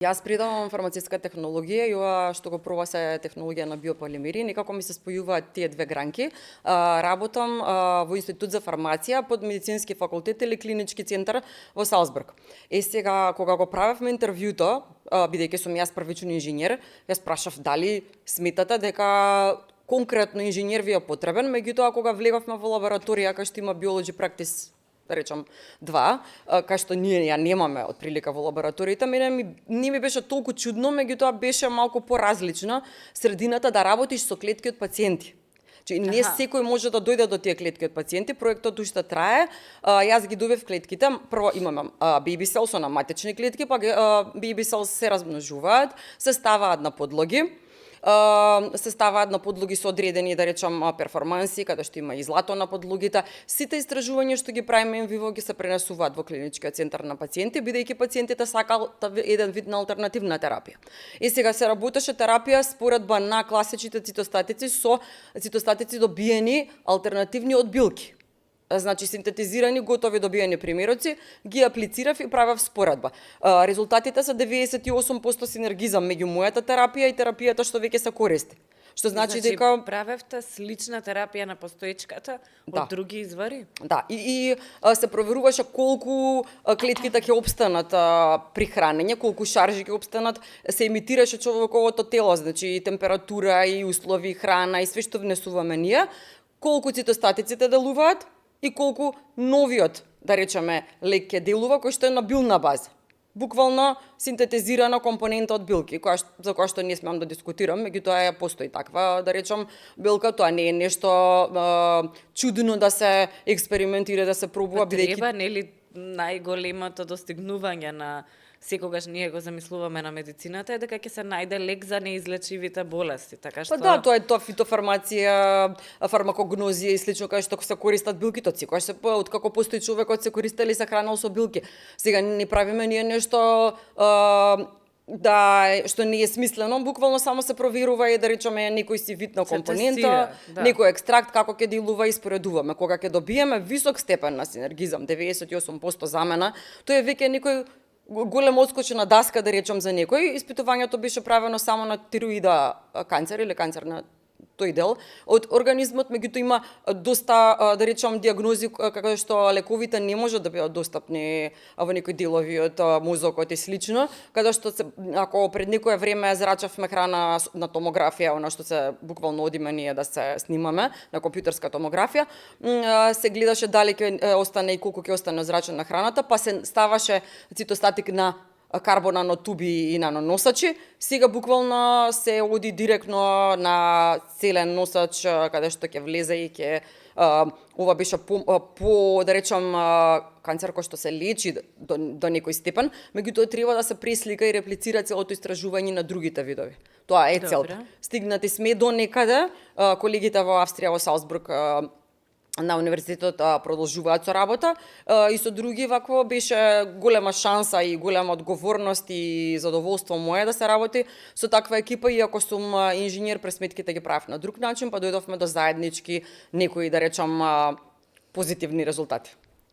Јас предавам фармацевтска технологија и ова што го прва се технологија на биополимери, некако ми се спојуваат тие две гранки. Работам во Институт за фармација под медицински факултет или клинички центар во Салцбург. Сега кога го правевме интервјуто, бидејќи сум јас првичен инженер, јас прашав дали сметате дека конкретно инженер ви е потребен, меѓутоа кога влегавме во лабораторија кај што има биолоджи практис, да речам, 2, кај што ние ја немаме од прилика во лабораториите, не ми беше толку чудно, меѓутоа беше малку поразлично средината да работиш со клетки од пациенти. Не секој може да дојде до тие клетки од пациенти, проектот уште трае. Јас ги добив клетките, прво имаме baby cells на матични клетки, па baby cells се размножуваат, се ставаат на подлоги, со одредени, да речам, перформанси, каде што има и злато на подлогите. Сите истражувања што ги правиме ин виво ги се пренесуваат во клиничкиот центар на пациенти, бидејќи пациентите сакаат еден вид на алтернативна терапија. Сега се работеше терапија споредба на класичните цитостатици со цитостатици добиени алтернативни од билки. Значи, синтетизирани, готови добиени примероци, ги аплицирав и правев споредба. Резултатите се 98% синергизам меѓу мојата терапија и терапијата што веќе се користи. Што значи дека правевте слична терапија на постоечката од други извори? Да, и се проверуваше колку клетките ќе опстанат при хранење, колку шаржи ќе опстанат, се емитираше човековото тело, значи и температура, и услови, храна, и све што внесуваме ние, колку цитостатиците делуваат, и колку новиот, да речеме, лек ќе делува, кој што е на билна база. Буквално синтетизирана компонента од билки, за која што не смеам да дискутирам, меѓутоа постои таква, да речем, билка, тоа не е нешто чудно да се експериментира, да се пробува, бидејќи треба нели најголемото достигнување на секогаш ние го замислуваме на медицината е дека ќе се најде лек за неизлечивите болести, така што тоа е фитофармација, фармакогнозија и слично кај што се користат билките, секогаш се откако постои човекот се користели се хранел со билки. Сега не правиме ние нешто што не е смислено, буквално само се проверува и да речеме некој си вид на компонента, некој екстракт како ќе делува и споредуваме. Кога ќе добиеме висок степен на синергизам, 98% замена, тоа е веќе некој голем отскочена даска, да речем, за некој. Испитувањето беше правено само на тироида канцер или канцер на тој дел од организмот, меѓутоа има доста, да речем, диагнози како што лековите не можат да бидат достапни во некои делови од мозокот и слично, каде што ако пред некое време зрачавме храна на томографија, она што се буквално одиме ние да се снимаме на компјутерска томографија, се гледаше дали ќе остане и колку ќе остане зрачена храната, па се ставаше цитостатик на карбона на туби и на носачи. Сега буквално се оди директно на целен носач каде што ќе влезе и ќе ова беше по да речам канцер кој што се лечи до некој степен, меѓутоа треба да се преслика и реплицира целото истражување на другите видови. Тоа е целта. Стигнати сме до некаде, колегите во Австрија, во Салцбург, на универзитетот продолжуваат со работа и со други, вакво беше голема шанса и голема одговорност и задоволство мое да се работи со таква екипа, иако сум инженер, пресметките ги правев на друг начин, па дојдовме до заеднички некои, да речам, позитивни резултати.